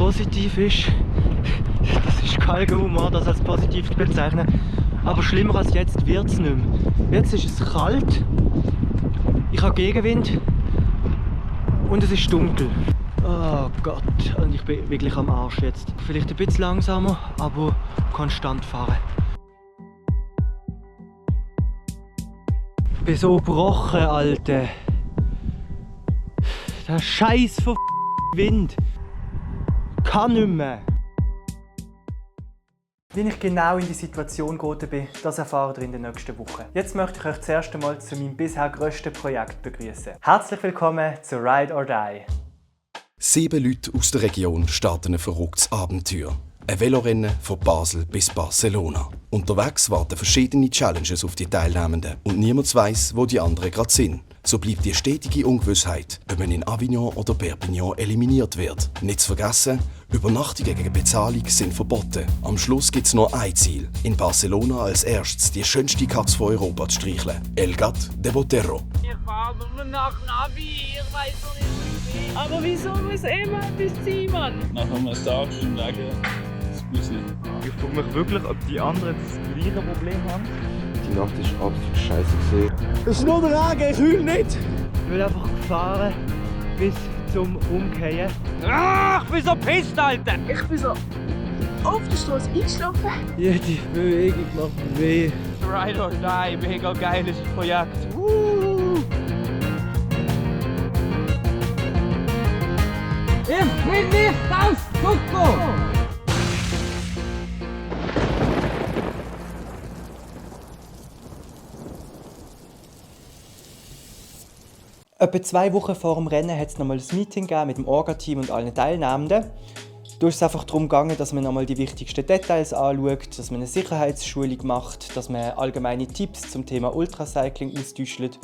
positiv ist, das ist Galgenhumor, das als positiv zu bezeichnen. Aber schlimmer als jetzt wird es nicht mehr. Jetzt ist es kalt, ich habe Gegenwind und es ist dunkel. Oh Gott, und ich bin wirklich am Arsch jetzt. Vielleicht ein bisschen langsamer, aber konstant fahren. Ich bin so gebrochen, Alter. Der Scheiß von Wind. Kann nicht mehr. Wie ich genau in die Situation geraten bin, das erfahrt ihr in den nächsten Wochen. Jetzt möchte ich euch zuerst einmal zu meinem bisher grössten Projekt begrüßen. Herzlich willkommen zu Ride or Die. 7 Leute aus der Region starten ein verrücktes Abenteuer. Ein Velorennen von Basel bis Barcelona. Unterwegs warten verschiedene Challenges auf die Teilnehmenden und niemand weiss, wo die anderen gerade sind. So bleibt die stetige Ungewissheit, ob man in Avignon oder Perpignan eliminiert wird. Nicht zu vergessen, Übernachtungen gegen Bezahlung sind verboten. Am Schluss gibt es nur ein Ziel: in Barcelona als erstes die schönste Katze von Europa zu streicheln. El Gat de Botero. Ich fahre nur nach Navi, ich weiß noch nicht, wo ich bin. Aber wieso muss immer etwas sein, Mann? Nach einem Tag im Lager, das muss nicht. Ich frage mich wirklich, ob die anderen das gleiche Problem haben. Die Nacht ist absolut scheiße gesehen. Es ist nur der Regen, ich heule nicht! Ich will einfach fahren bis zum Umkehren. Ach, ich bin so pisst, Alter! Ich bin so auf der Straße eingeschlafen. Jede Bewegung macht weh. Ride or Die, mega geiles Projekt. Ich bin nicht aus Kuckuck! Etwa 2 Wochen vor dem Rennen hat es nochmal ein Meeting gegeben mit dem Orga-Team und allen Teilnehmenden. Da ist es einfach darum gegangen, dass man nochmal die wichtigsten Details anschaut, dass man eine Sicherheitsschulung macht, dass man allgemeine Tipps zum Thema Ultracycling austauscht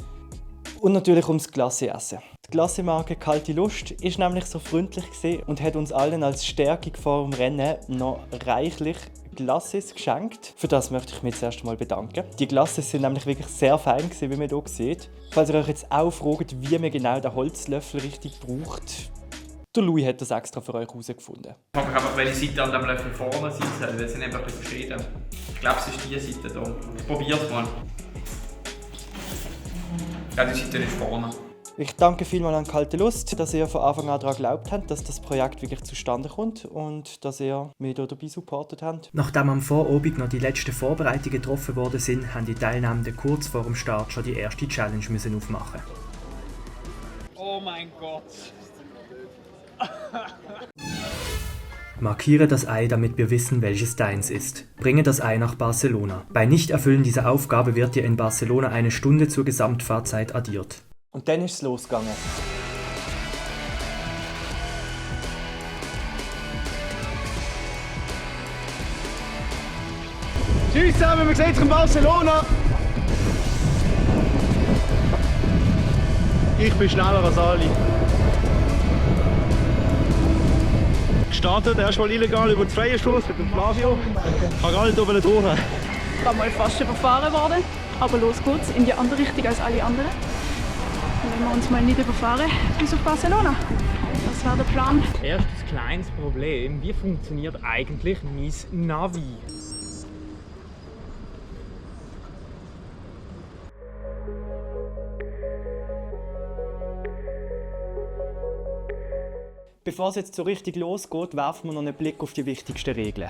und natürlich ums Glacé-Essen. Die Glacé-Marke Kalte Lust ist nämlich so freundlich und hat uns allen als Stärkung vor dem Rennen noch reichlich Glaces geschenkt. Für das möchte ich mich zuerst einmal bedanken. Die Glaces sind nämlich wirklich sehr fein gewesen, wie man hier sieht. Falls ihr euch jetzt auch fragt, wie man genau den Holzlöffel richtig braucht, der Louis hat das extra für euch herausgefunden. Ich frage mich einfach, welche Seite an dem Löffel vorne sein soll, weil sie sind einfach verschieden. Ich glaube, es ist diese Seite hier. Ich probiere es mal. Ja, die Seite ist vorne. Ich danke vielmals an Kalte Lust, dass ihr von Anfang an daran geglaubt habt, dass das Projekt wirklich zustande kommt und dass ihr mich hier dabei supportet habt. Nachdem am Vorabend noch die letzten Vorbereitungen getroffen worden sind, haben die Teilnehmenden kurz vor dem Start schon die erste Challenge müssen aufmachen. Oh mein Gott! Markiere das Ei, damit wir wissen, welches deins ist. Bringe das Ei nach Barcelona. Bei Nichterfüllen dieser Aufgabe wird dir in Barcelona eine Stunde zur Gesamtfahrzeit addiert. Und dann ist es losgegangen. Tschüss zusammen, wir sehen uns in Barcelona. Ich bin schneller als alle. Gestartet, erstmal illegal über den freien Stoß mit dem Flavio. Ich habe gar nicht oben durch. Ich bin mal fast überfahren worden, aber los geht's in die andere Richtung als alle anderen. Dann wollen wir uns mal nicht überfahren bis auf Barcelona. Das wäre der Plan. Erstes kleines Problem, wie funktioniert eigentlich mein Navi? Bevor es jetzt so richtig losgeht, werfen wir noch einen Blick auf die wichtigsten Regeln.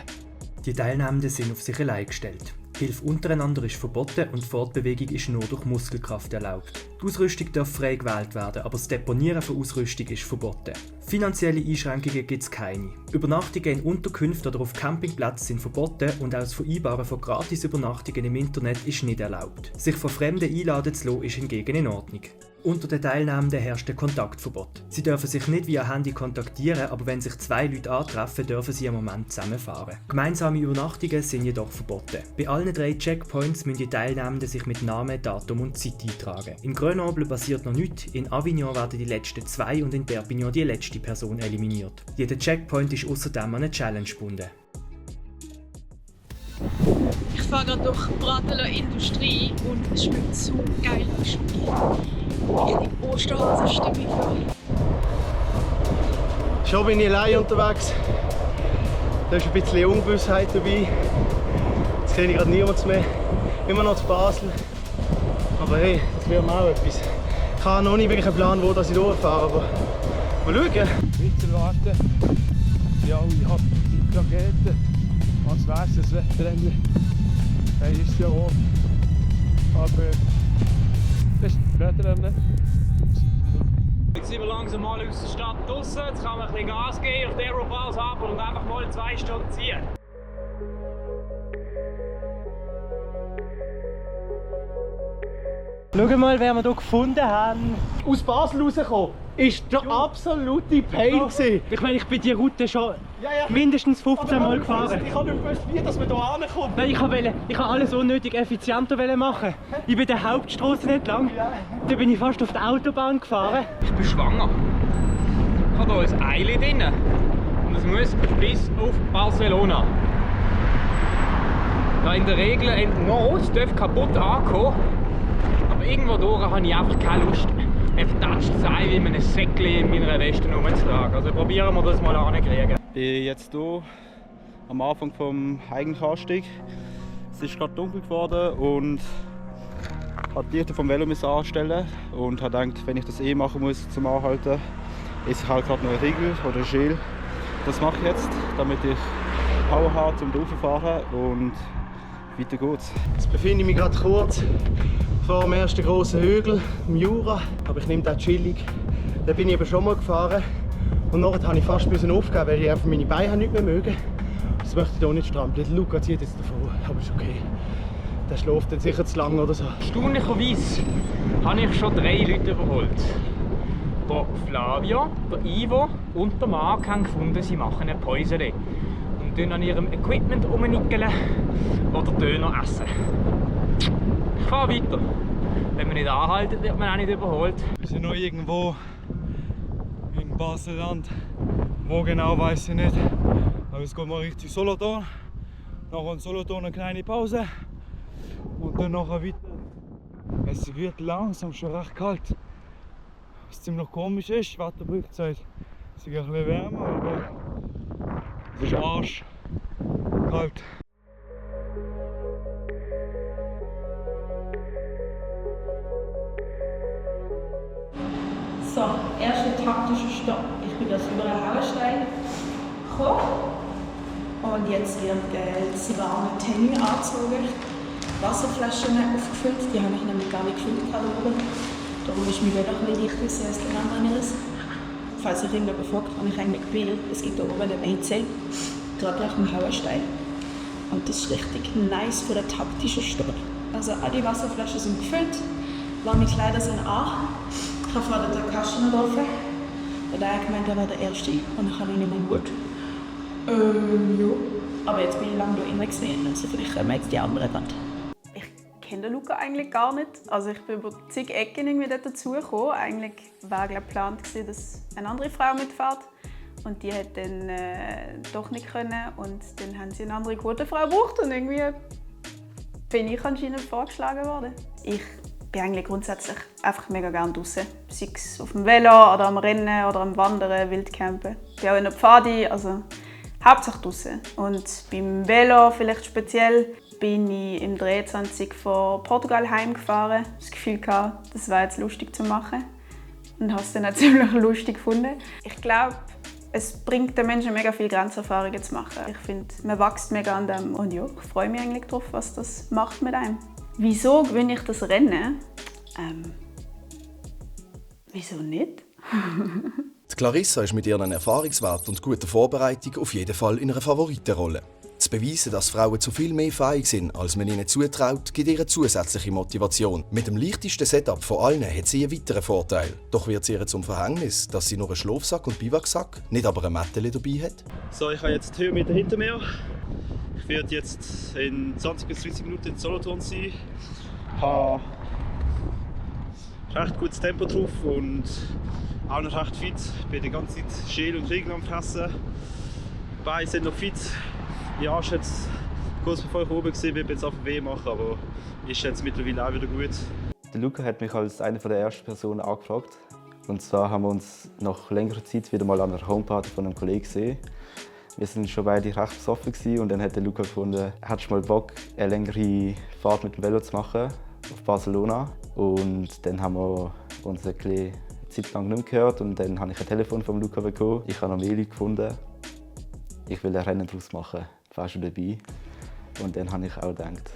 Die Teilnehmenden sind auf sich allein gestellt. Die Hilfe untereinander ist verboten und die Fortbewegung ist nur durch Muskelkraft erlaubt. Die Ausrüstung darf frei gewählt werden, aber das Deponieren von Ausrüstung ist verboten. Finanzielle Einschränkungen gibt es keine. Übernachtungen in Unterkünften oder auf Campingplätzen sind verboten und auch das Vereinbaren von Gratisübernachtungen im Internet ist nicht erlaubt. Sich von Fremden einladen zu lassen, ist hingegen in Ordnung. Unter den Teilnehmenden herrscht ein Kontaktverbot. Sie dürfen sich nicht via Handy kontaktieren, aber wenn sich 2 Leute antreffen, dürfen sie im Moment zusammenfahren. Gemeinsame Übernachtungen sind jedoch verboten. Bei allen 3 Checkpoints müssen die Teilnehmenden sich mit Namen, Datum und Zeit eintragen. In Grenoble passiert noch nichts, in Avignon werden die letzten 2 und in Perpignan die letzte Person eliminiert. Jeder Checkpoint ist außerdem an eine Challenge gebunden. Ich fahre gerade durch Brateler Industrie und es schmeckt so geil wie Schoki. Die Osterhasenstimmung. Schon bin ich allein unterwegs. Da ist ein bisschen Ungewissheit dabei. Jetzt sehe ich gerade niemanden mehr. Immer noch zu Basel. Aber hey, das wäre mal auch etwas. Ich habe noch nicht wirklich einen Plan, wo ich durchfahre, aber mal schauen. Bitte warten. Ja, ich habe die Plakette. Was weiß das Wetterende? Hey, ist ja auch. Aber das ist das Wetterende. Jetzt sind wir langsam mal aus der Stadt draussen. Jetzt kann man ein bisschen Gas geben auf die Aerobals ab und einfach mal 2 Stunden ziehen. Schau mal, wer wir hier gefunden haben. Aus Basel rausgekommen, ist der absolute Pain gewesen. Ich meine, ich bin die Route schon Ja. mindestens 15 Mal gefahren. Ich habe nicht gewusst, wie dass man hier ankommt. Nein, ich wollte alles unnötig effizienter machen. Ich bin der Hauptstrasse entlang. Da bin ich fast auf der Autobahn gefahren. Ich bin schwanger. Ich habe hier ein Eile drin. Und es muss bis auf Barcelona. Da in der Regel ein Not darf kaputt ankommen. Aber irgendwo durch habe ich einfach keine Lust, ein vertatschtes Ei wie ein Säckchen in meiner Weste rumzutragen. Also probieren wir das mal anzukriegen. Ich bin jetzt hier am Anfang vom Eigenanstieg. Es ist gerade dunkel geworden und habe die Tür vom Velo anstellen und habe gedacht, wenn ich das machen muss zum Anhalten, ist halt gerade noch ein Riegel oder ein Schäl. Das mache ich jetzt, damit ich Power habe zum Rauffahren und weiter geht's. Jetzt befinde ich mich gerade kurz vor dem ersten grossen Hügel, im Jura. Aber ich nehme den chillig. Da bin ich eben schon mal gefahren. Und nachher musste ich fast aufgeben, weil ich einfach meine Beine nicht mehr mögen. Das möchte ich hier nicht strampeln. Luca zieht jetzt davon, aber ist okay. Der schläft dann sicher zu lang oder so. Erstaunlicherweise habe ich schon 3 Leute überholt. Der Flavio, der Ivo und der Marc haben gefunden, sie machen eine Päusele. Und dann an ihrem Equipment rumnickeln oder Döner essen. Ich fahre weiter. Wenn man nicht anhaltet, wird man auch nicht überholt. Wir sind noch irgendwo in Baselland. Wo genau, weiß ich nicht. Aber es geht mal Richtung Solothurn. Nachher in Solothurn eine kleine Pause. Und dann nachher weiter. Es wird langsam schon recht kalt. Was ziemlich komisch ist, Wetterberichtzeit. Es ist ein bisschen wärmer, aber es ist arsch kalt. So, erster taktischer Stopp. Ich bin das über einen Hauenstein gekommen. Und jetzt wird das warme Tennis angezogen. Wasserflaschen aufgefüllt, die habe ich nämlich gar nicht gefüllt da oben. Darum ist mir wieder ein bisschen wichtig als den anderen. Falls sich irgendjemand fragt, habe ich eigentlich gewählt. Es gibt da oben den WC, gerade nach dem Hauenstein. Und das ist richtig nice für den taktischen Stopp. Also alle Wasserflaschen sind gefüllt, warme Kleider sind an. Ich habe vorher den Kasten getroffen. Und er hat gemeint, er war der Erste. Und dann habe ich nicht mehr gut. Ja. Aber jetzt bin ich lange hier gesehen, also vielleicht kommen jetzt die anderen Wand. Ich kenne den Luca eigentlich gar nicht. Also ich bin über zig Ecken irgendwie dort dazugekommen. Eigentlich war geplant, dass eine andere Frau mitfährt. Und die hat dann doch nicht können. Und dann haben sie eine andere Quotenfrau gebraucht. Und irgendwie bin ich anscheinend vorgeschlagen worden. Ich bin eigentlich grundsätzlich einfach mega gerne draußen. Sei es auf dem Velo oder am Rennen oder am Wandern, Wildcampen. Ich bin auch in der Pfadi, also hauptsächlich draußen. Und beim Velo vielleicht speziell bin ich im 23 von Portugal heimgefahren. Das Gefühl gehabt, das war jetzt lustig zu machen. Und habe es dann auch ziemlich lustig gefunden. Ich glaube, es bringt den Menschen mega viel Grenzerfahrungen zu machen. Ich finde, man wächst mega an dem. Und ja, ich freue mich eigentlich darauf, was das macht mit einem. Wieso gewinne ich das Rennen? Wieso nicht? Die Clarissa ist mit ihren Erfahrungswerten und guter Vorbereitung auf jeden Fall in einer Favoritenrolle. Zu beweisen, dass Frauen zu viel mehr fähig sind, als man ihnen zutraut, gibt ihr zusätzliche Motivation. Mit dem leichtesten Setup von allen hat sie einen weiteren Vorteil. Doch wird es ihr zum Verhängnis, dass sie nur einen Schlafsack und Biwaksack, nicht aber ein Mätteli dabei hat. So, ich habe jetzt die Höhenmeter hinter mir. Ich werde jetzt in 20 bis 30 Minuten in Solothurn sein. Ich habe recht gutes Tempo drauf und auch noch recht fit. Ich bin die ganze Zeit Schäl und Riegel am Fressen. Die Beine sind noch fit. Die Arsch jetzt kurz bevor ich oben war, wird jetzt auf den Weh machen, aber ist jetzt mittlerweile auch wieder gut. Der Luca hat mich als eine der ersten Personen angefragt. Und zwar haben wir uns nach längerer Zeit wieder mal an einer Homeparty von einem Kollegen gesehen. Wir waren schon beide recht besoffen und dann hat der Luca gefunden, hättest du mal Bock, eine längere Fahrt mit dem Velo zu machen auf Barcelona. Und dann haben wir uns eine Zeit lang nicht mehr gehört und dann habe ich ein Telefon von Luca bekommen. Ich habe noch Mail gefunden. Ich will ein Rennen daraus machen. Fährst du dabei? Und dann habe ich auch gedacht,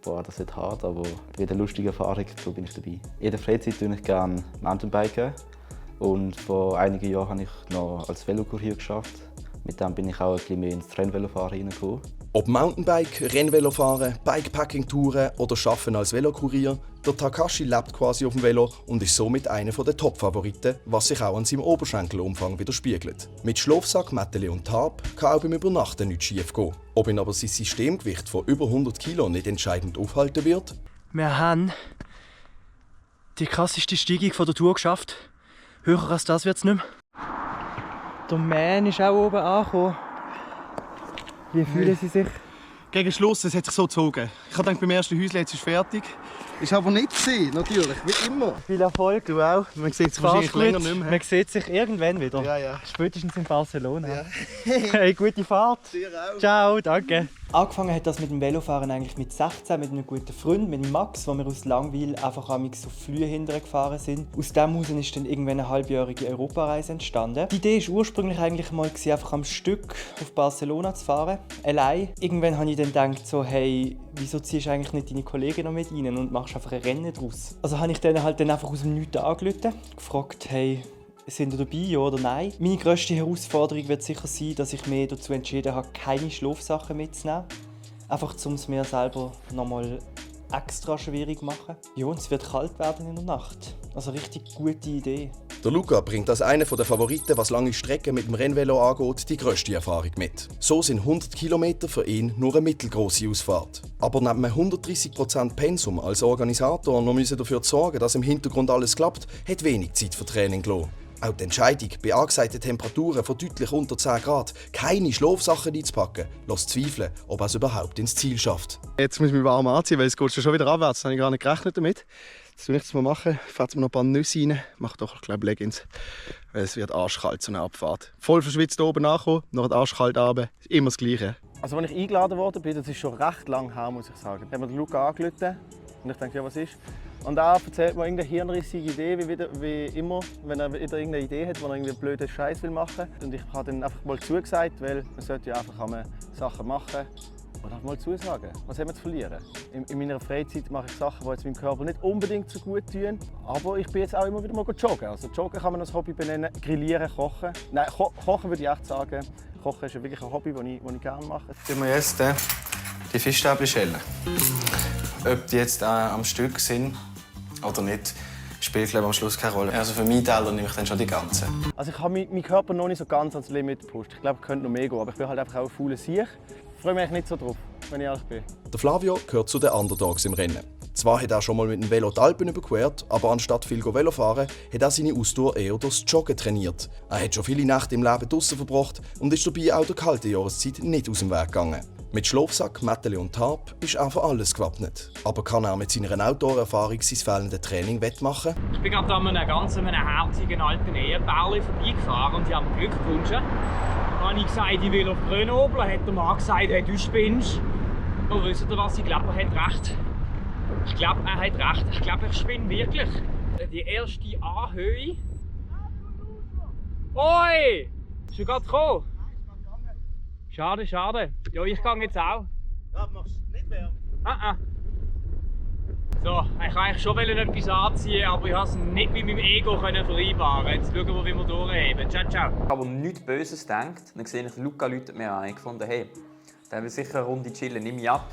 boah, das wird hart, aber wieder eine lustige Erfahrung, so bin ich dabei. In der Freizeit tue ich gerne Mountainbiken und vor einigen Jahren habe ich noch als Velokurier geschafft. Mit dem bin ich auch ein bisschen mehr ins Rennvelofahren hineingekommen. Ob Mountainbike, Rennvelofahren, Bikepacking-Touren oder Arbeiten als Velokurier, der Takashi lebt quasi auf dem Velo und ist somit einer der Top-Favoriten, was sich auch an seinem Oberschenkelumfang widerspiegelt. Mit Schlafsack, Mätteli und Tarp kann auch beim Übernachten nichts schief gehen. Ob ihn aber sein Systemgewicht von über 100 Kilo nicht entscheidend aufhalten wird? Wir haben die krasseste Steigung der Tour geschafft. Höher als das wird es nicht mehr. Der Man ist auch oben angekommen. Wie fühlen Sie sich? Gegen Schluss, es hat sich so gezogen. Ich habe gedacht, beim ersten Häuschen jetzt ist es fertig. Ist aber nicht gesehen, natürlich, wie immer. Viel Erfolg. Du auch. Man sieht sich wahrscheinlich länger nicht mehr. Man sieht sich irgendwann wieder. Ja, ja. Spätestens in Barcelona. Ja. Hey, gute Fahrt. Dir auch. Ciao, danke. Angefangen hat das mit dem Velofahren eigentlich mit 16, mit einem guten Freund, mit Max, wo wir aus Langwil einfach so Flühe hintergefahren sind. Aus dem heraus ist dann irgendwann eine halbjährige Europareise entstanden. Die Idee war ursprünglich eigentlich mal, einfach am Stück auf Barcelona zu fahren, allein. Irgendwann habe ich dann gedacht, so, hey, wieso ziehst du eigentlich nicht deine Kollegen noch mit rein und machst einfach ein Rennen daraus? Also habe ich dann einfach aus dem Nichts angerufen, gefragt, hey, sind ihr dabei, ja oder nein? Meine grösste Herausforderung wird sicher sein, dass ich mich dazu entschieden habe, keine Schlafsachen mitzunehmen. Einfach, um es mir selber nochmal extra schwierig zu machen. Ja, und es wird kalt werden in der Nacht. Also richtig gute Idee. Der Luca bringt als einer der Favoriten, was lange Strecken mit dem Rennvelo angeht, die grösste Erfahrung mit. So sind 100 Kilometer für ihn nur eine mittelgroße Ausfahrt. Aber neben einem 130% Pensum als Organisator noch dafür sorgen, dass im Hintergrund alles klappt, hat wenig Zeit für Training gelassen. Auch die Entscheidung, bei angesagten Temperaturen von deutlich unter 10 Grad keine Schlafsachen einzupacken, lässt zweifeln, ob er es überhaupt ins Ziel schafft. Jetzt muss ich mich warm anziehen, weil es geht schon wieder abwärts. Da habe ich gar nicht gerechnet damit. Das will ich jetzt mal machen. Ich fahre jetzt mal noch ein paar Nüsse rein. Mache doch, glaube ich, Leggings. Weil es wird arschkalt, so eine Abfahrt. Voll verschwitzt oben ankommen, noch arschkalt runter. Ist immer das Gleiche. Also, als ich eingeladen worden bin, das ist schon recht lang her, muss ich sagen. Da haben wir den Luca angerufen und ich dachte, ja, was ist? Und er erzählt mir irgendeine hirnrissige Idee, wie immer, wenn er wieder irgendeine Idee hat, wo er irgendwie einen blöden Scheiß machen will. Und ich habe dann einfach mal zugesagt, weil man sollte ja einfach einmal Sachen machen und einfach mal zusagen. Was haben wir zu verlieren? In meiner Freizeit mache ich Sachen, die jetzt meinem Körper nicht unbedingt so gut tun. Aber ich bin jetzt auch immer wieder mal joggen. Also joggen kann man als Hobby benennen, grillieren, kochen. Nein, kochen würde ich echt sagen. Kochen ist wirklich ein Hobby, das ich gerne mache. Wir müssen jetzt die Fischstäbchen schälen. Ob die jetzt am Stück sind oder nicht, spielt glaube ich, am Schluss keine Rolle. Also für meinen Teil nehme ich dann schon die ganzen. Also ich habe meinen Körper noch nicht so ganz ans Limit gepusht. Ich glaube, ich könnte noch mehr gehen, aber ich bin halt einfach auch ein fauler Sieg. Ich freue mich nicht so drauf, wenn ich ehrlich bin. Der Flavio gehört zu den Underdogs im Rennen. Zwar hat er schon mal mit dem Velo die Alpen überquert, aber anstatt viel Velofahren hat er seine Ausdauer eher durchs Joggen trainiert. Er hat schon viele Nächte im Leben draussen verbracht und ist dabei auch der kalten Jahreszeit nicht aus dem Weg gegangen. Mit Schlafsack, Mätteli und Tarp ist er für alles gewappnet. Aber kann er mit seiner Outdoor-Erfahrung sein fehlendes Training wettmachen? Ich bin gerade an einem ganz herzigen alten Ehepaar vorbeigefahren und sie haben Glück gewünscht. Dann habe ich gesagt, ich will auf Grenoble. Dann hat der Mann gesagt, hey, du spinnst. Und wisst ihr was? Ich glaube, er hat recht. Ich glaube, er hat recht. Ich glaube, ich spinne wirklich. Die erste Anhöhe. Oi! Ist er gerade gekommen? Schade, schade. Ja, ich gehe jetzt auch. Ja, machst du nicht wärmer? So, ich wollte schon etwas anziehen, aber ich konnte es nicht mit meinem Ego vereinbaren. Jetzt schauen wir, wie wir durchheben. Ciao, ciao. Ich habe nichts Böses gedacht. Dann sehe ich, Luca läutet mir an. Ich fand, hey, der will sicher eine Runde chillen, nimm mich ab.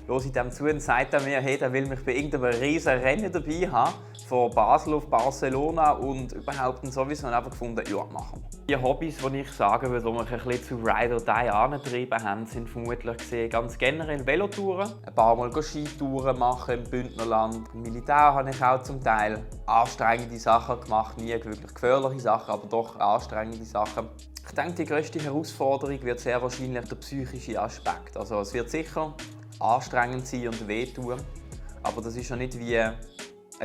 Höre ich dem zu und sagt er mir, hey, der will mich bei irgendeinem riesen Rennen dabei haben. Von Basel auf Barcelona und überhaupt sowieso. Und einfach gefunden, ja, machen wir. Die Hobbys, die ich sagen würde, die mich ein bisschen zu Ride or Die angetrieben haben, sind vermutlich gesehen, ganz generell Velotouren. Ein paar Mal Skitouren machen im Bündnerland. Im Militär habe ich auch zum Teil anstrengende Sachen gemacht. Nie wirklich gefährliche Sachen, aber doch anstrengende Sachen. Ich denke, die grösste Herausforderung wird sehr wahrscheinlich der psychische Aspekt. Also es wird sicher anstrengend sein und wehtun, aber das ist ja nicht wie ein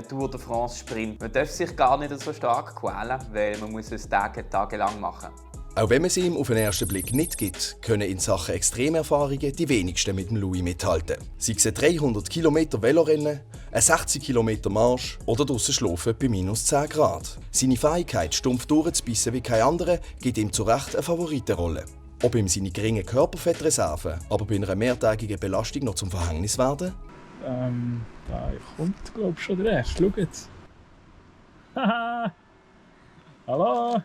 Tour de France Sprint. Man darf sich gar nicht so stark quälen, weil man muss es tagelang machen. Auch wenn man sie ihm auf den ersten Blick nicht gibt, können in Sachen Extremerfahrungen die wenigsten mit dem Louis mithalten. Sei es ein 300 km Velorennen, ein 60 km Marsch oder draussen schlafen bei minus 10 Grad. Seine Fähigkeit, stumpf durchzubissen wie kein anderer, gibt ihm zu Recht eine Favoritenrolle. Ob ihm seine geringen Körperfettreserven aber bei einer mehrtägigen Belastung noch zum Verhängnis werden? Da kommt, glaube ich, schon der erste. Schau jetzt. Haha! Hallo!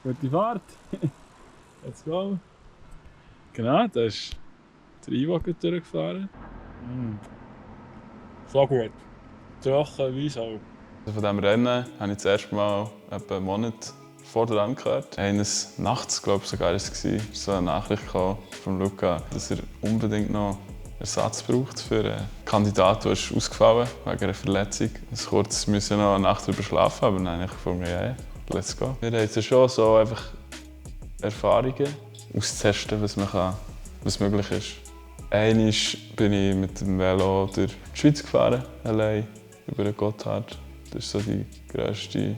Gute Fahrt! Let's go! Genau, da ist der Ivo durchgefahren. So gut. Trocken wie Sau. Von diesem Rennen habe ich das erste Mal etwa einen Monat vor der Rennen gehört. Eines nachts, glaube ich, sogar war es, so eine Nachricht von Luca, dass er unbedingt noch Ersatz braucht für einen Kandidaten, der ist ausgefallen wegen einer Verletzung. Wir mussten noch eine Nacht drüber schlafen, aber dann habe ich gefunden, ja, let's go. Wir haben jetzt schon so einfach Erfahrungen auszutesten, was möglich ist. Einmal bin ich mit dem Velo durch die Schweiz gefahren, allein über den Gotthard. Das war so die grösste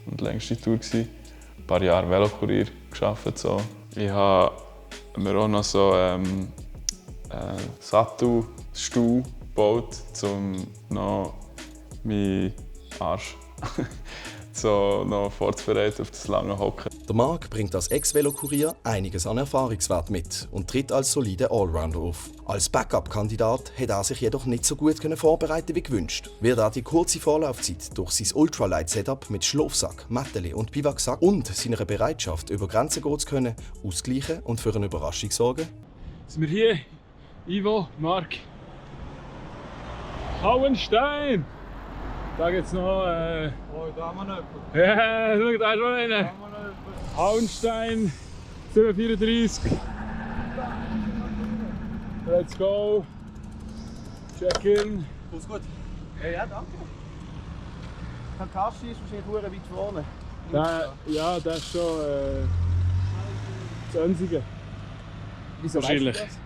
und längste Tour. Ein paar Jahre Velokurier gearbeitet. So. Ich habe mir auch noch so Sattelstuhl gebaut, um noch meinen Arsch so noch vorzubereiten auf das lange Hocken. Der Marc bringt als Ex-Velokurier einiges an Erfahrungswert mit und tritt als solider Allrounder auf. Als Backup-Kandidat hätte er sich jedoch nicht so gut vorbereiten wie gewünscht. Wird er die kurze Vorlaufzeit durch sein Ultralight-Setup mit Schlafsack, Mätteli und Biwaksack und seiner Bereitschaft, über Grenzen gehen zu können, ausgleichen und für eine Überraschung sorgen? Sind wir hier? Ivo, Marc. Hauenstein! Da geht's noch. Oh, da haben wir noch jemanden. Ja, schau, da ist schon einer. Hauenstein, 734. Let's go. Check-in. Alles gut? Ja, danke. Kakashi ist wahrscheinlich weit vorne. Ja, das ist schon das Einzige. Wieso wahrscheinlich. Weißt du das?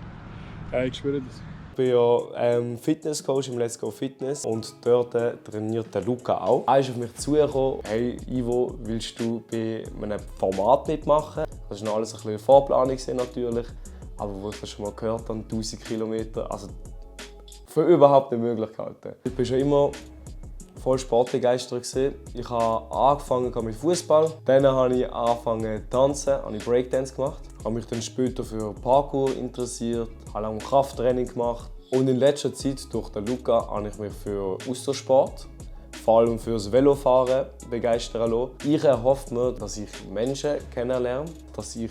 Ja, ich spüre das. Ich bin ja Fitnesscoach im Let's Go Fitness und dort trainiert der Luca auch. Er ist auf mich zugekommen: Hey Ivo, willst du bei einem Format mitmachen? Das war alles ein bisschen Vorplanung natürlich, aber wo ich das schon mal gehört habe, 1000 Kilometer, also für überhaupt nicht möglich gehalten. Ich war schon immer voll sportbegeistert. Ich habe angefangen mit Fußball, dann habe ich angefangen zu tanzen, habe ich Breakdance gemacht. Ich habe mich dann später für Parkour interessiert, habe lange Krafttraining gemacht. Und in letzter Zeit, durch den Luca, habe ich mich für Ausdauersport, vor allem für das Velofahren, begeistern lassen. Ich erhoffe mir, dass ich Menschen kennenlerne, dass ich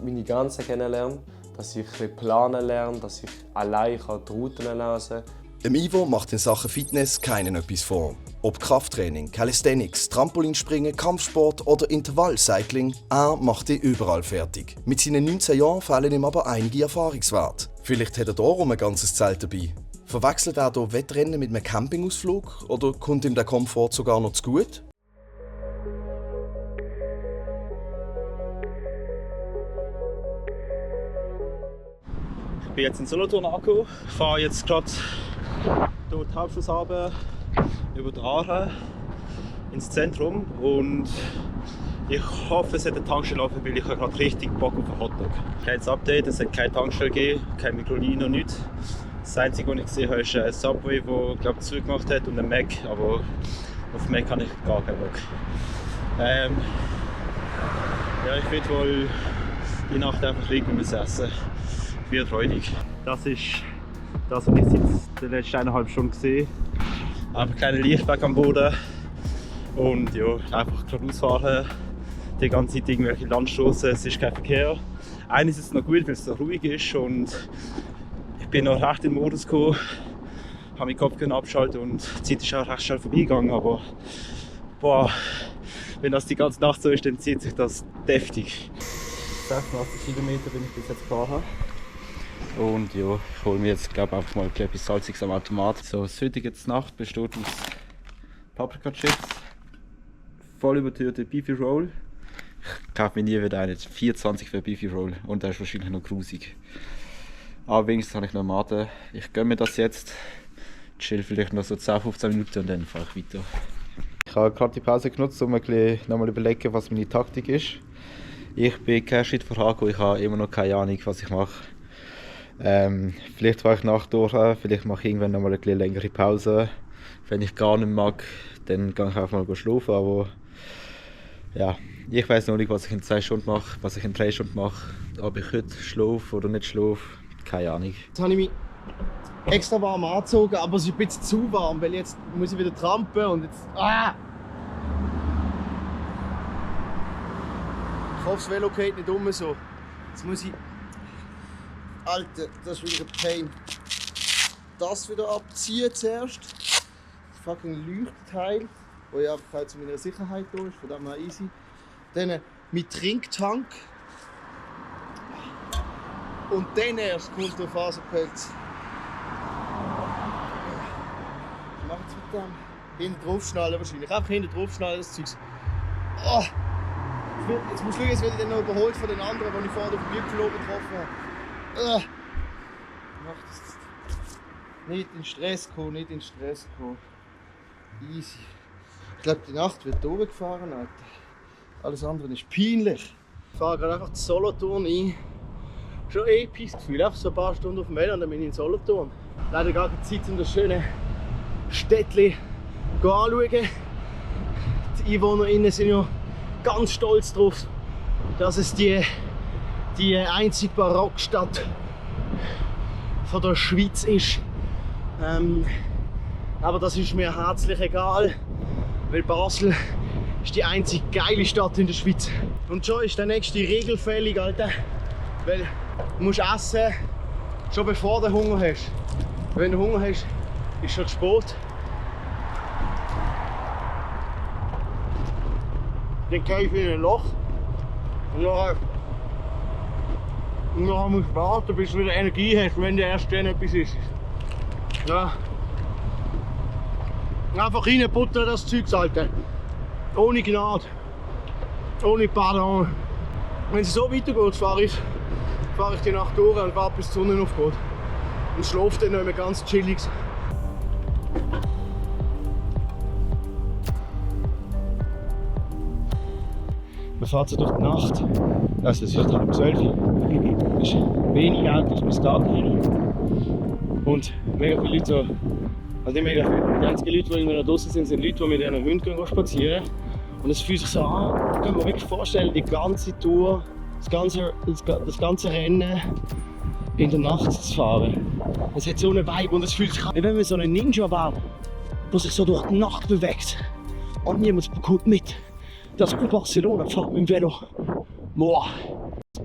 meine Grenzen kennenlerne, dass ich ein bisschen planen lerne, dass ich allein die Routen lesen kann. Dem Ivo macht in Sachen Fitness keinen etwas vor. Ob Krafttraining, Calisthenics, Trampolinspringen, Kampfsport oder Intervallcycling, er macht die überall fertig. Mit seinen 19 Jahren fehlen ihm aber einige Erfahrungswerte. Vielleicht hat er darum ein ganzes Zelt dabei. Verwechselt er hier Wettrennen mit einem Campingausflug oder kommt ihm der Komfort sogar noch zu gut? Ich bin jetzt in Solothurn angekommen. Ich fahre jetzt gerade durch die Hauptstrasse runter, über die Aare ins Zentrum und ich hoffe, es hat eine Tankstelle offen, weil ich habe gerade richtig Bock auf einen Hotdog. Kein Update, es hat keine Tankstelle gegeben, kein Microlino, nichts. Das Einzige, was ich gesehen habe, ist ein Subway, der glaube ich zugemacht hat und ein Mac, aber auf Mac habe ich gar keinen Bock. Ja, ich werde wohl die Nacht einfach liegen und was essen. Wird freudig. Das ist das, was ich seit den letzten 1,5 Stunden gesehen habe. Einfach kleine Lichtberg am Boden. Und ja, einfach geradeaus fahren. Die ganze Zeit irgendwelche Landstraßen, es ist kein Verkehr. Eines ist es noch gut, weil es so ruhig ist. Und ich bin noch recht in den Modus gekommen. Habe meinen Kopf abgeschaltet und die Zeit ist auch recht schnell vorbeigegangen. Aber boah, wenn das die ganze Nacht so ist, dann zieht sich das deftig. 86 Kilometer bin ich bis jetzt gefahren. Und ja, ich hole mir jetzt einfach mal etwas Salziges am Automat. So, das heutige Nacht besteht aus Paprika-Chips, voll überteuerte Beefy Roll. Ich kaufe mir nie wieder einen 24 für Beefy Roll und der ist wahrscheinlich noch grusig. Aber wenigstens habe ich noch Mate. Ich gönne mir das jetzt, chill vielleicht noch so 10-15 Minuten und dann fahre ich weiter. Ich habe gerade die Pause genutzt, um ein bisschen nochmal überlegen, was meine Taktik ist. Ich bin kein Schritt vorangekommen, ich habe immer noch keine Ahnung, was ich mache. Vielleicht fahre ich nach durch, vielleicht mache ich irgendwann noch mal eine längere Pause. Wenn ich gar nicht mag, dann gehe ich auch mal schlafen. Aber ja, ich weiß noch nicht, was ich in 2 Stunden mache, was ich in 3 Stunden mache. Ob ich heute schlafe oder nicht schlafe, keine Ahnung. Jetzt habe ich mich extra warm angezogen, aber es ist ein bisschen zu warm, weil jetzt muss ich wieder trampen und jetzt... Ah! Ich hoffe, das Velo geht nicht um so. Jetzt muss ich... Alter, das ist wieder ein Pain. Das wieder abziehen zuerst. Das fucking Leuchtteil, wo ja einfach zu meiner Sicherheit da ist, von dem her easy. Dann mein Trinktank. Und dann erst kommt der Faserpelz. Was mache ich jetzt mit dem? Hinten draufschnallen wahrscheinlich. Einfach hinten draufschnallen, das Zeug. Oh. Jetzt muss ich schauen, jetzt werde ich dann noch überholt von den anderen, die ich vorher auf dem Bügel getroffen habe. Ich mach das nicht in Stress kommen, nicht in Stress kommen. Easy. Ich glaube, die Nacht wird oben gefahren, Alter. Alles andere ist peinlich. Ich fahre gerade einfach die Solothurn ein. Schon episches Gefühl, einfach so ein paar Stunden auf dem Velo und dann bin ich in Solothurn. Leider gar keine Zeit, um das schöne Städtchen anzuschauen. Die EinwohnerInnen sind ja ganz stolz darauf, dass es die einzige Barockstadt von der Schweiz ist. Aber das ist mir herzlich egal, weil Basel ist die einzige geile Stadt in der Schweiz. Und schon ist der nächste Regel fällig, Alter. Weil du musst essen, schon bevor du Hunger hast. Wenn du Hunger hast, ist schon spät. Dann gehe ich in ein Loch. Und dann musst du warten, bis du wieder Energie hast, wenn der erst dann etwas ist. Ja. Einfach reinbuttern das Zeug, Alter. Ohne Gnade. Ohne Pardon. Wenn es so weitergeht, fahre ich die Nacht durch und warte, bis die Sonne aufgeht. Und schlafe dann noch mehr ganz chillig. Man fährt so durch die Nacht. Also es ist 11:30. Es ist wenig Autos bis dahin. Und mega viele Leute, so, also nicht mega viele, die einzigen Leute, die irgendwie noch draußen sind, sind Leute, die mit ihren Hunden spazieren. Und es fühlt sich so an, ich kann mir wirklich vorstellen, die ganze Tour, das ganze Rennen in der Nacht zu fahren. Es hat so einen Vibe und es fühlt sich an, wie wenn man so ein Ninja wäre, der sich so durch die Nacht bewegt. Und niemand bekommt mit, dass in Barcelona fährt mit dem Velo. Boah.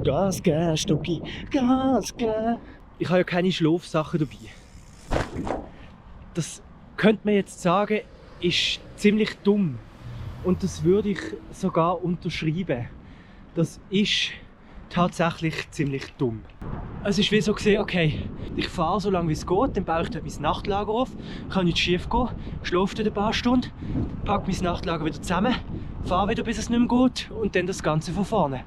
Gas geben, Stocki, Gas geben. Ich habe ja keine Schlafsachen dabei. Das könnte man jetzt sagen, ist ziemlich dumm. Und das würde ich sogar unterschreiben. Das ist tatsächlich ziemlich dumm. Es ist wie so gesehen, okay, ich fahre so lange wie es geht, dann baue ich dort mein Nachtlager auf, kann nicht schief gehen, schlafe dort ein paar Stunden, packe mein Nachtlager wieder zusammen, fahre wieder, bis es nicht mehr geht und dann das Ganze von vorne.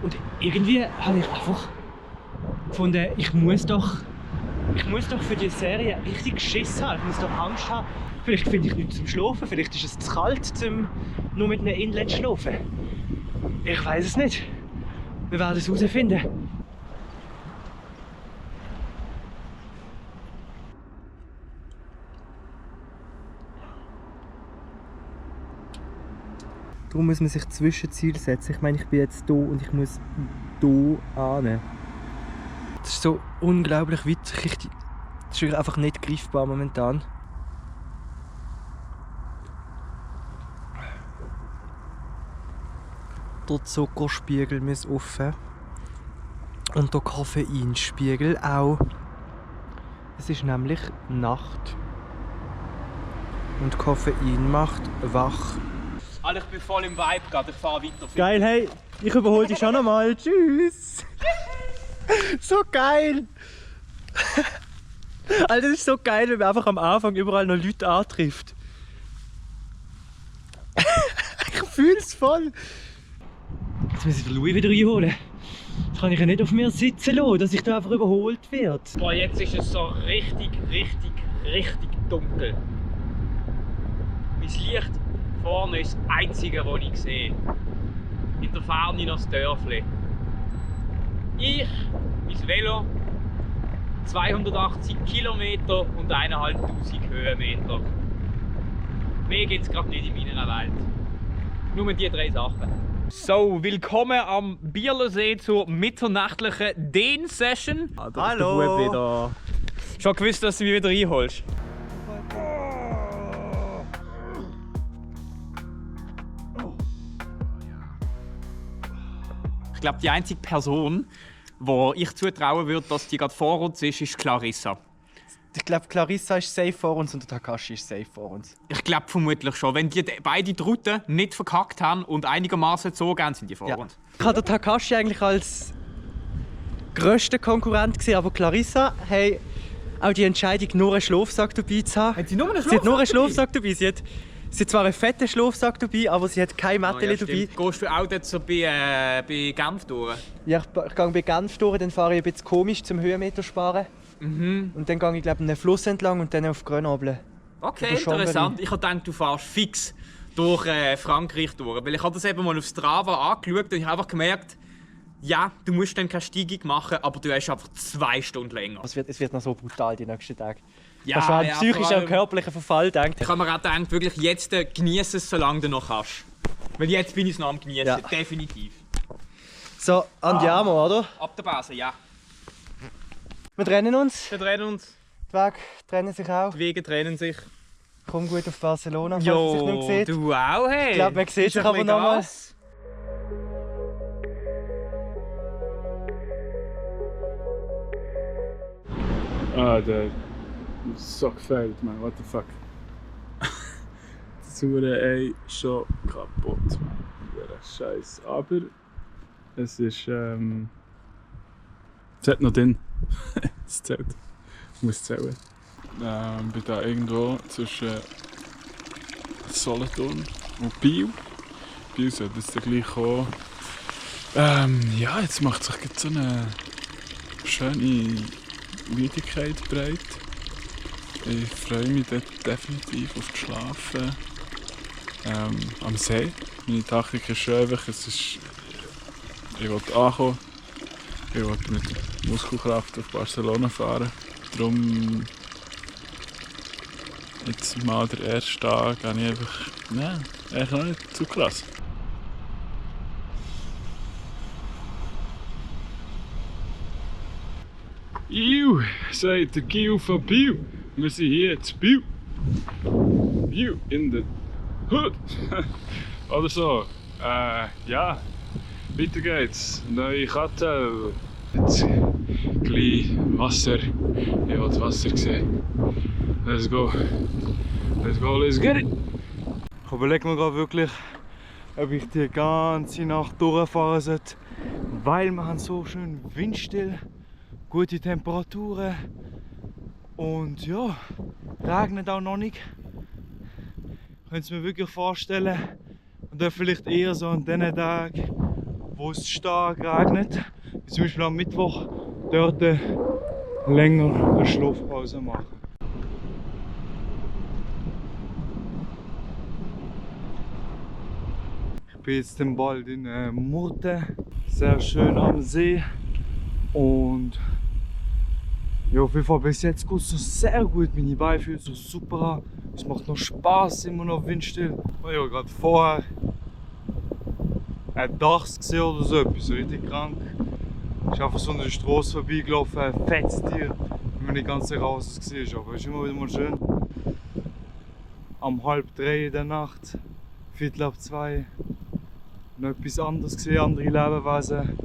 Und irgendwie habe ich einfach gefunden, ich muss doch für die Serie richtig Schiss haben, ich muss doch Angst haben. Vielleicht finde ich nichts zum Schlafen, vielleicht ist es zu kalt, um nur mit einem Inlet zu schlafen. Ich weiß es nicht. Wir werden es herausfinden. Darum muss man sich Zwischenziele setzen. Ich meine, ich bin jetzt hier und ich muss hier hin. Das ist so unglaublich weit. Das ist einfach nicht greifbar momentan. Der Zuckerspiegel muss offen. Und der Koffeinspiegel auch. Es ist nämlich Nacht. Und Koffein macht wach. Alter, ich bin voll im Vibe gerade, ich fahre weiter. Geil, hey, ich überhole dich schon nochmal. Tschüss! So geil! Alter, das ist so geil, wenn man einfach am Anfang überall noch Leute antrifft. Ich fühle es voll! Jetzt muss ich den Louis wieder einholen. Das kann ich ja nicht auf mir sitzen lassen, dass ich da einfach überholt werde. Boah, jetzt ist es so richtig dunkel. Mein Licht vorne ist das einzige, was ich sehe. in der Ferne noch das Dörfli. Ich, mein Velo, 280 Kilometer und 1500 Höhenmeter. Mehr gibt es gerade nicht in meiner Welt. Nur die 3 Sachen. So, willkommen am Bierlersee zur mitternachtlichen Dehn-Session. Ah, Hallo! Wieder. Schon gewusst, dass du mich wieder einholst. Ich glaube, die einzige Person, der ich zutrauen würde, dass die gerade vor uns ist Clarissa. Ich glaube, Clarissa ist safe vor uns und der Takashi ist safe vor uns. Ich glaube vermutlich schon. Wenn die beide die Route nicht verkackt haben und einigermaßen so gehen, sind die vor uns. Ich habe den Takashi eigentlich als grössten Konkurrent gesehen, aber Clarissa hat auch die Entscheidung, nur einen Schlafsack dabei zu haben. Hat sie nur einen Schlafsack? Sie hat nur einen Schlafsack dabei. Sie hat zwar einen fetten Schlafsack dabei, aber sie hat kein Mätteli dabei. Gehst du auch dort so bei Genf durch? Ja, ich gehe bei Genf durch, dann fahre ich ein bisschen komisch zum Höhenmeter sparen. Und dann gehe ich glaube einen Fluss entlang und dann auf Grenoble. Okay, interessant. Ich habe gedacht, du fährst fix durch Frankreich durch. Weil ich habe das eben mal auf Strava angeschaut und ich habe einfach gemerkt, ja, du musst dann keine Steigung machen, aber du hast einfach 2 Stunden länger. Es wird noch so brutal die nächsten Tage. Ja, hast du an psychischen und körperlichen Verfall gedacht? Ich habe mir auch gedacht, wirklich jetzt genieße es, solange du noch kannst. Weil jetzt bin ich es noch am genießen, definitiv. So, andiamo, oder? Ab der Base, ja. Wir trennen uns. Wir trennen uns. Die Wege trennen sich auch. Die Wege trennen sich. Komm gut auf Barcelona, falls jo, man sich nicht sieht. Du auch, hey. Ich glaube, man sieht sich aber noch mal. Ah, der Sock fehlt, man. What the fuck? Das Hure, ey, schon kaputt, man. Der Scheiß. Aber es ist, es hat noch drin. Es zählt. Ich muss zählen. Bin da irgendwo zwischen Solothurn und Biel. Biel sollte es dann gleich kommen. Ja, jetzt macht sich so eine schöne Müdigkeit breit. Ich freue mich dort definitiv auf das Schlafen. Am See. Meine Taktik ist schon einfach, ich will ankommen. Ich will mit Muskelkraft auf Barcelona fahren. Darum jetzt mal der erste Tag habe ich einfach, nein, eigentlich noch nicht zu krass. Iu, sagt der Gil von Biel. Wir sind hier zu Biel. Biel in der Hood. Oder so. Ja, weiter geht's. Neue Karte. Jetzt gleich Wasser. Ich will Wasser sehen. Let's go. Let's go, let's get it. Ich überlege mir gerade wirklich, ob ich die ganze Nacht durchfahren sollte. Weil wir haben so schön windstill, gute Temperaturen. Und ja, regnet auch noch nicht. Ich könnte es mir wirklich vorstellen. Und dann vielleicht eher so an den Tagen, wo es stark regnet. Wie zum Beispiel am Mittwoch dort länger eine Schlafpause machen. Ich bin jetzt dann bald in Murten, sehr schön am See. Und ja, auf jeden Fall bis jetzt geht es so sehr gut. Meine Beine fühlen sich super an. Es macht noch Spaß, immer noch windstill. Ich habe gerade vorher ein Dachs gesehen oder so, etwas richtig krank. Ich bin einfach so an der Straße vorbeigelaufen, ein fettes Tier, wenn man nicht ganz raus was gesehen. Aber es ist immer wieder mal schön. Um 2:30 in der Nacht, 2:15, noch etwas anderes gesehen, andere Lebewesen.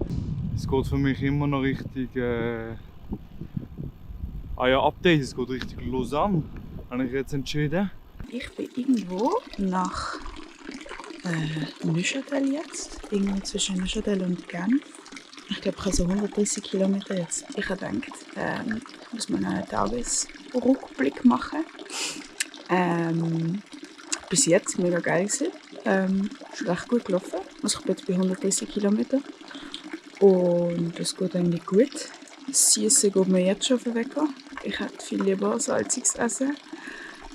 Es geht für mich immer noch richtig. Update, es geht richtig Lausanne. Habe ich jetzt entschieden. Ich bin irgendwo nach Neuchâtel jetzt. Irgendwo zwischen Neuchâtel und Genf. Ich glaube, ich habe so 130 Kilometer jetzt. Ich habe gedacht, muss man einen Tagesrückblick machen. Bis jetzt mega geil gewesen. Ist recht gut gelaufen. Also ich bin jetzt bei 130 Kilometern. Und es geht eigentlich gut. Das Süße geht mir jetzt schon auf den Wecker. Ich hätte viel lieber salziges Essen.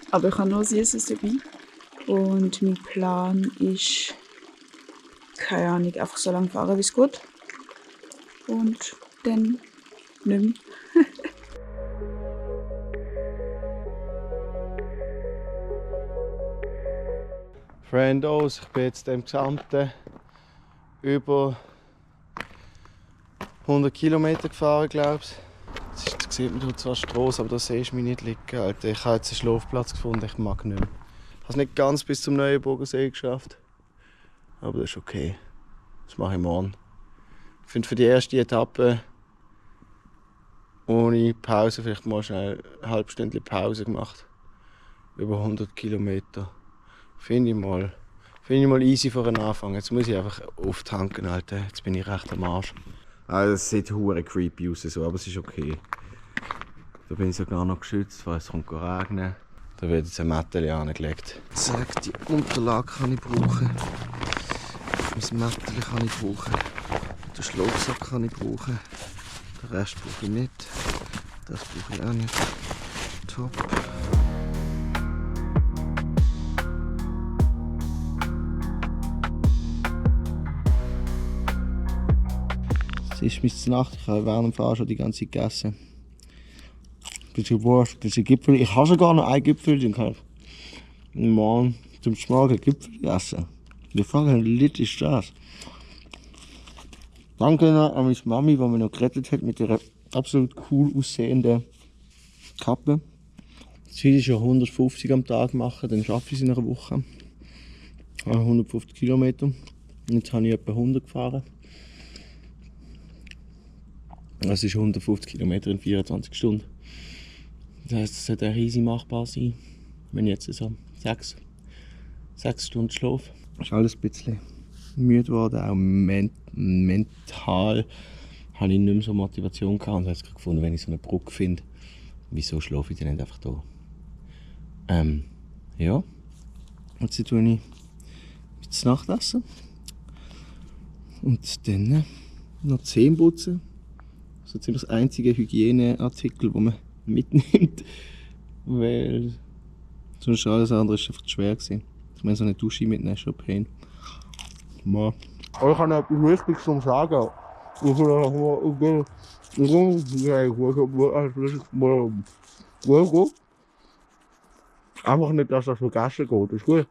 Aber ich habe nur Süßes dabei. Und mein Plan ist keine Ahnung, einfach so lange fahren, wie es geht. Und dann nicht mehr. Friendos, ich bin jetzt im Gesamten über 100 Kilometer gefahren, glaube ich. Jetzt sieht man zwar Strasse, aber da siehst du mich nicht liegen. Alter. Ich habe jetzt einen Schlafplatz gefunden, ich mag nicht mehr. Ich habe es nicht ganz bis zum Neuenburger See geschafft, aber das ist okay. Das mache ich morgen. Ich finde für die erste Etappe ohne Pause vielleicht mal schnell eine halbe Stunde Pause gemacht. Über 100 Kilometer. Finde ich mal easy für einen Anfang. Jetzt muss ich einfach auftanken, Alter. Jetzt bin ich recht am Arsch. Also es sieht hure creepy aus, so, aber es ist okay. Da bin ich sogar noch geschützt, weil es kommt regnen. Da wird jetzt ein Mätteli angelegt. Zack, die Unterlage kann ich brauchen. Mein Mätteli kann ich brauchen. Den Schlafsack kann ich brauchen. Den Rest brauche ich nicht. Das brauche ich auch nicht. Top. Es ist bis zur Nacht. Ich habe während dem Fahren schon die ganze Zeit gegessen. Ein bisschen Wurst, ein bisschen Gipfel. Ich habe sogar noch einen Gipfel, den kann ich morgen zum Morgen Gipfel essen. Die Frage, wie lit ist das? Danke an meine Mami, die mich noch gerettet hat mit ihrer absolut cool aussehenden Kappe. Ziel ist ja 150 am Tag machen, dann schaffe ich es in einer Woche. 150 Kilometer. Und jetzt habe ich etwa 100 gefahren. Das ist 150 Kilometer in 24 Stunden. Das heisst, es sollte riesig machbar sein, wenn ich jetzt so 6 Stunden schlafe. Ist alles ein bisschen müde geworden, auch mental habe ich nicht mehr so Motivation gehabt und habe jetzt gefunden, wenn ich so eine Brücke finde, wieso schlafe ich denn nicht einfach da? Ja, jetzt tue ich das Nachtessen und dann noch Zähne putzen. Das ist ziemlich das einzige Hygieneartikel, das man mitnimmt, weil sonst alles andere ist einfach zu schwer gewesen. Ich meine, so eine Dusche mitnehmen ist schon Pain. Ja. Aber ich habe noch etwas Wichtiges zu sagen. Einfach nicht, dass das vergessen geht, ist gut.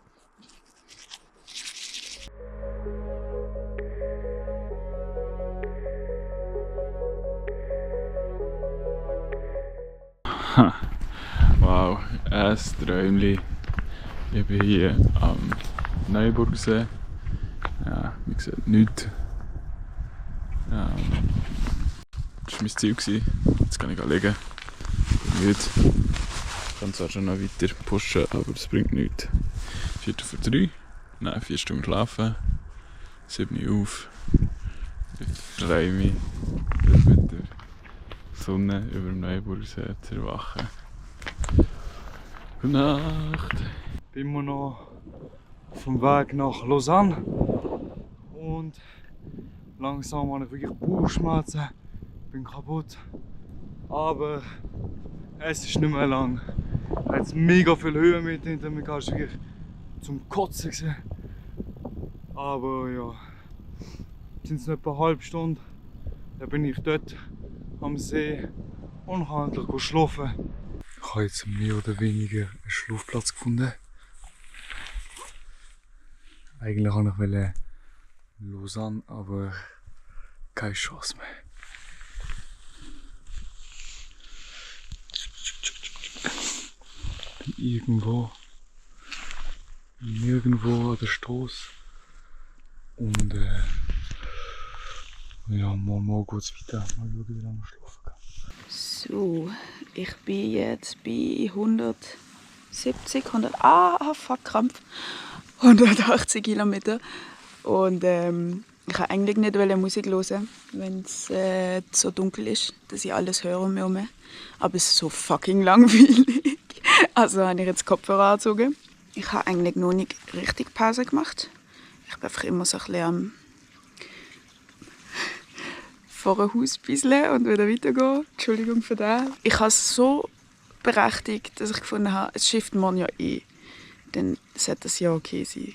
Wow, ein Träumchen. Ich bin hier am Neuenburger See. Ja, man sieht nichts. Das war mein Ziel. Jetzt kann ich liegen. Ich bin müde. Ich kann zwar schon noch weiter pushen, aber das bringt nichts. 2:45. Nein, 4 Stunden schlafen. 7 Uhr auf. Ich freue mich, mit der Sonne über dem Neuenburger See zu erwachen. Gute Nacht! Ich bin immer noch auf dem Weg nach Lausanne und langsam habe ich wirklich Bauchschmerzen, bin kaputt, aber es ist nicht mehr lang. Ich habe jetzt mega viel Höhe mit hinter mir, es ist wirklich zum Kotzen gewesen. Aber ja, jetzt sind es etwa eine halbe Stunde, dann bin ich dort am See und kann endlich schlafen. Ich habe jetzt mehr oder weniger einen Schlafplatz gefunden. Eigentlich wollte ich Lausanne, aber keine Chance mehr. Nirgendwo an der Straße. Und ja, morgen geht es weiter. Mal schauen, wie lange ich schlafen kann. So, ich bin jetzt bei 180 Kilometer. Und ich wollte eigentlich nicht Musik hören, wenn es so dunkel ist, dass ich alles höre um mich herum. Aber es ist so fucking langweilig. Also habe ich jetzt Kopfhörer angezogen. Ich habe eigentlich noch nicht richtig Pause gemacht. Ich bin einfach immer so ein bisschen vor einem Haus bisseln und wieder weitergehen. Entschuldigung für das. Ich habe es so berechtigt, dass ich gefunden habe, es schifft morgen ja eh. Dann sollte das ja okay sein.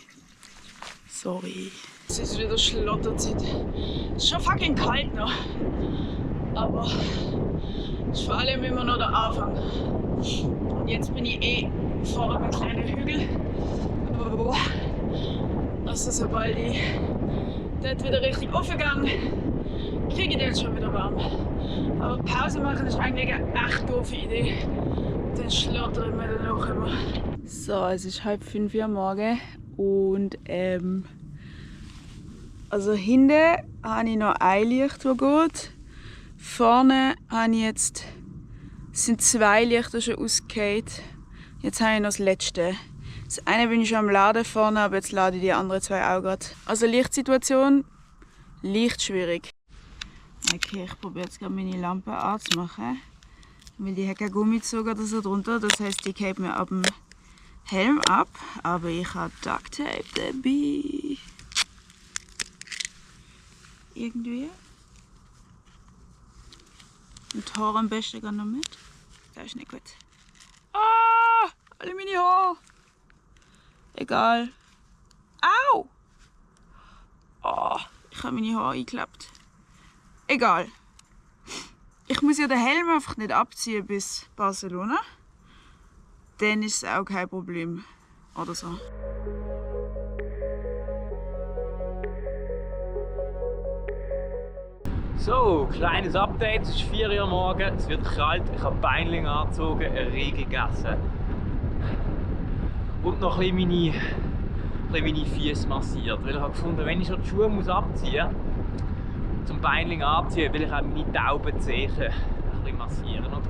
Sorry. Es ist wieder Schlotterzeit. Es ist schon fucking kalt noch. Aber es ist vor allem immer noch der Anfang. Und jetzt bin ich vor einem kleinen Hügel. Also sobald ich dort wieder richtig aufgegangen, kriege ich den schon wieder warm. Aber Pause machen ist eigentlich eine echt doofe Idee. Dann schlottern wir dann auch immer. So, es ist 4:30 Uhr morgens und also hinten habe ich noch ein Licht, das geht. Vorne habe ich jetzt, sind 2 Lichter schon ausgefallen. Jetzt habe ich noch das letzte. Das eine bin ich schon am Laden vorne, aber jetzt lade ich die anderen 2 auch gerade. Also Lichtsituation, leicht schwierig. Okay, ich probiere jetzt gerade meine Lampe anzumachen. Weil die hat kein Gummizug oder so drunter, das heisst, die geht mir ab dem Helm ab. Aber ich habe Duct Tape dabei. Irgendwie. Und Haare am besten gar noch mit. Das ist nicht gut. Ah! Alle meine Haare! Egal. Au! Oh, ich habe meine Haare eingeklebt. Egal. Ich muss ja den Helm einfach nicht abziehen bis Barcelona. Dann ist es auch kein Problem. Oder so. So, kleines Update. Es ist 4 Uhr morgens, es wird kalt. Ich habe Beinling angezogen, einen Riegel gegessen. Und noch ein bisschen meine Füße massiert. Weil ich habe gefunden, wenn ich schon die Schuhe abziehen muss, zum Beinling anziehen, will ich auch meine tauben Zehen ein bisschen massieren. Und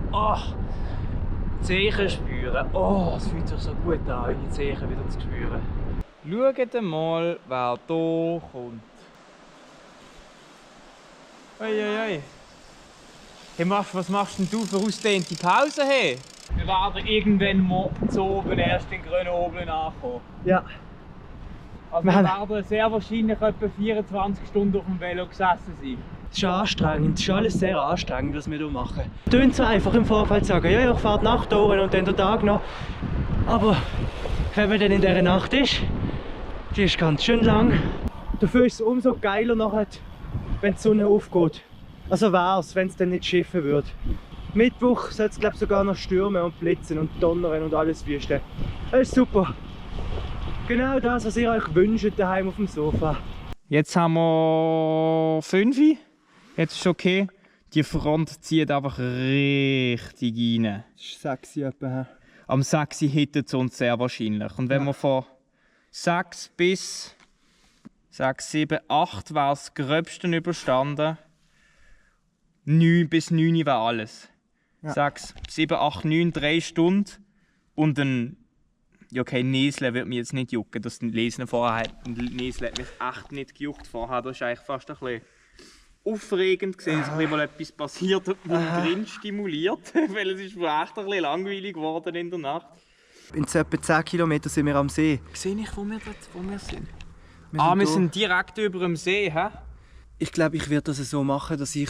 die Zehen spüren. Oh, es fühlt sich so gut an, meine Zehen wieder zu spüren. Schaut mal, wer hier kommt. Hey. Hey, was machst denn du für ausdehnte Pause? Hey? Wir werden irgendwann mal zu oben erst in Grenoble ankommen. Ja. Also wir werden sehr wahrscheinlich etwa 24 Stunden auf dem Velo gesessen sein. Es ist anstrengend, es ist alles sehr anstrengend, was wir hier machen. Tönt so einfach im Vorfeld sagen, ja, ich fahre die Nacht durch und dann der Tag noch. Aber wenn man dann in dieser Nacht ist, die ist ganz schön lang. Dafür ist es umso geiler nachher, wenn die Sonne aufgeht. Also wär's, wenn es dann nicht schiffen würde. Mittwoch soll es, glaube ich, sogar noch stürmen und blitzen und donnern und alles wüsten. Das ist super. Genau das, was ihr euch wünscht daheim auf dem Sofa. Jetzt haben wir 5 Uhr. Jetzt ist okay. Die Front zieht einfach richtig rein. Das ist sexy etwa. Am 6 Uhr hittet es uns sehr wahrscheinlich. Und wenn wir von 6 bis 6, 7, 8 war das Gröbste überstanden. 9 bis 9 war alles. Ja. 6, 7, 8, 9, 3 Stunden. Und ein Nesle wird mich jetzt nicht jucken. Das Lesen vorher hat Nesle hat mich echt nicht gejuckt vorher. Das ist eigentlich fast ein bisschen aufregend gesehen, dass mal etwas passiert und mein Grin stimuliert. Weil es ist mir echt ein bisschen langweilig geworden in der Nacht. In etwa 10 Kilometern sind wir am See. Sehe ich, wo wir sind? Wir sind direkt über dem See, hä? Ich glaube, ich werde das so machen, dass ich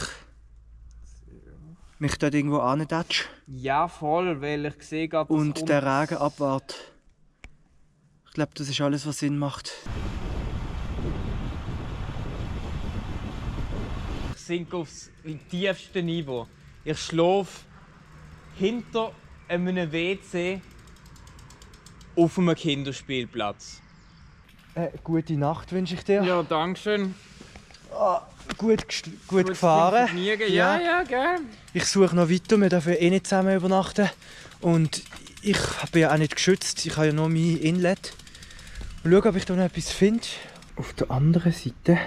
mich dort irgendwo andatsche. Ja, voll, weil ich sehe gerade, und der Regen abwarte. Ich glaube, das ist alles, was Sinn macht. Ich sinke aufs tiefste Niveau. Ich schlafe hinter einem WC auf einem Kinderspielplatz. Gute Nacht wünsche ich dir. Ja, danke schön. Gut gefahren. Ja, gell. Ich suche noch weiter, wir dürfen eh nicht zusammen übernachten. Und ich bin ja auch nicht geschützt, ich habe ja nur mein Inlet. Mal schauen, ob ich da noch etwas finde. Auf der anderen Seite,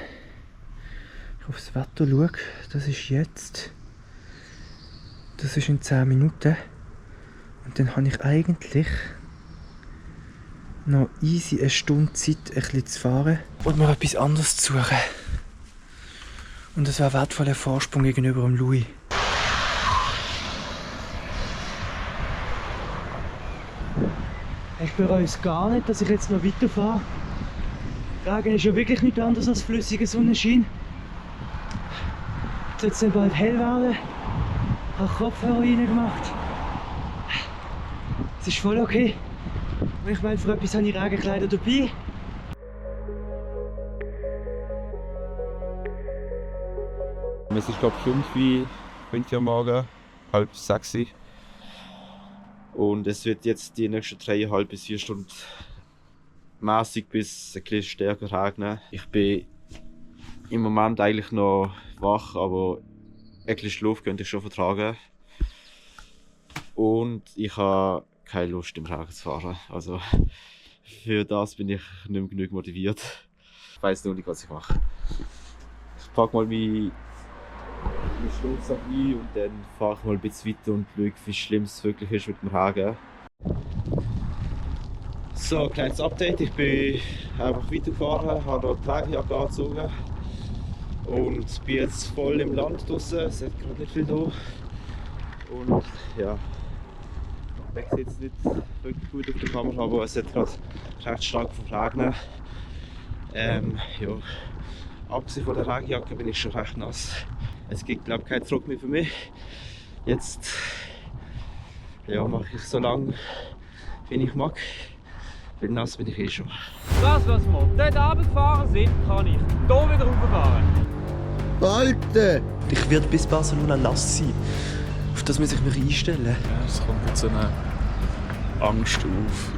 ich auf das Wetter schaue, das ist jetzt. Das ist in 10 Minuten. Und dann habe ich eigentlich noch easy eine Stunde Zeit, ein bisschen zu fahren und mir etwas anderes zu suchen. Und das wäre ein wertvoller Vorsprung gegenüber dem Louis. Ich bereue es gar nicht, dass ich jetzt noch weiterfahre. Regen ist ja wirklich nichts anderes als flüssiger Sonnenschein. Jetzt wird es dann bald hell werden. Ich habe Kopfhörer reingemacht. Es ist voll okay. Ich meine, für etwas habe ich Regenkleider dabei. Es ist glaube ich 5 Uhr am Morgen, 5:30. Und es wird jetzt die nächsten 3,5 bis 4 Stunden mäßig bis ein bisschen stärker regnen. Ich bin im Moment eigentlich noch wach, aber ein bisschen Schlaf könnte ich schon vertragen. Und ich habe keine Lust im Regen zu fahren. Also für das bin ich nicht mehr genug motiviert. Ich weiss noch nicht, was ich mache. Ich packe mal meinen Schlafsack ein und dann fahre ich mal ein bisschen weiter und schaue, wie schlimm es wirklich ist mit dem Regen. So, ein kleines Update. Ich bin einfach weitergefahren, habe noch die Regenjacke angezogen und bin jetzt voll im Land draußen. Es hat gerade nicht viel da. Und ja, weg sieht es nicht wirklich gut auf der Kamera, aber es hat gerade recht stark verregnet. Ja, abgesehen von der Regenjacke bin ich schon recht nass. Es gibt glaube ich keinen Druck mehr für mich. Jetzt ja, mache ich so lange, wie ich mag. Weil nass bin ich eh schon. Das, was wir dort runtergefahren sind, kann ich hier wieder rauffahren. Alter! Ich werde bis Barcelona nass sein. Auf das muss ich mich einstellen. Ja, es kommt jetzt so eine Angst auf.